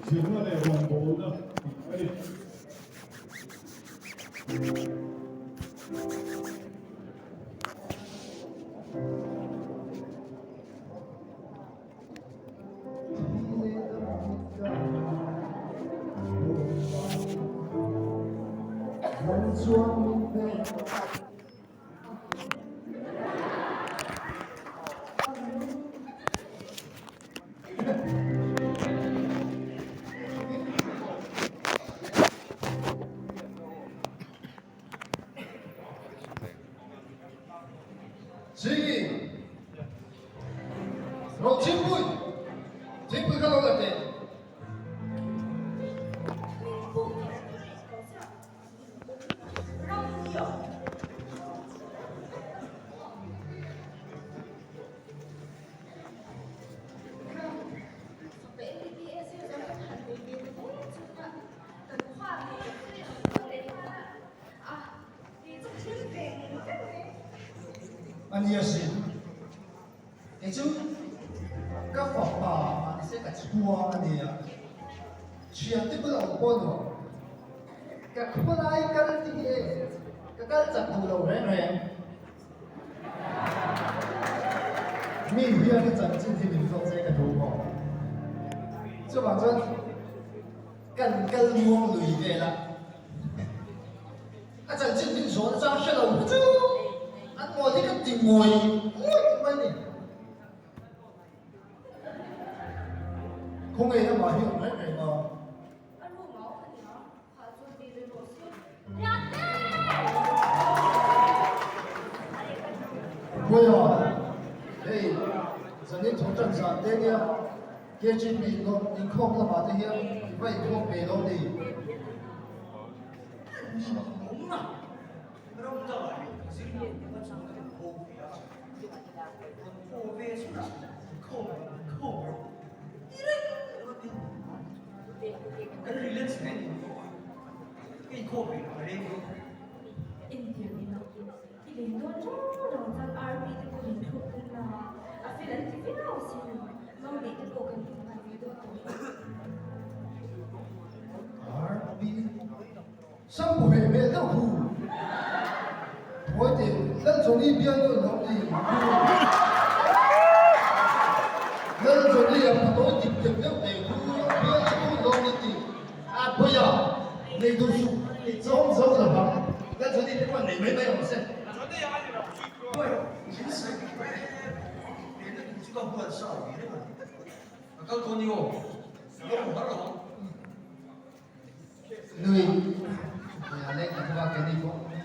Zirna leh rawngbawlna tih a ni. Sigi! Rochingpui! Thingpui kha lo la teh. A nia sin. Kei chu ka fapa mah nise ka chhuang a nia. Thiante bula awm pawh nuam. Ka khawlai kal ti hi e, ka kal chak duh lo reng reng. Mi hian i chanchin hi min zawk che ka duh maw? Chuvang chuan kan kal muang lui vel a, a chanchin min zawn chang hre lo chu an mawl hi ka ti ngawi ngawih mai ni. Khawngaih amah hi awm reng reng a. Khawiha, hei zanin tho tan zan te nia KGB inkhawm lamah te hian i va inkhawm ve lo ni? RB Sam pu heh hmel deuh hu. Thawi teh Lal Johnny bialnu an lo ni hu. Lal Johnny a patawi dik deuh deuh teh hu bialnu an lo ni tih a pawi a, nei duh suh i chawm zo lo vang. Lal Johnny te pawh nei mai mai awm se. Nui, hei a leng kan hmu a, keini pawh.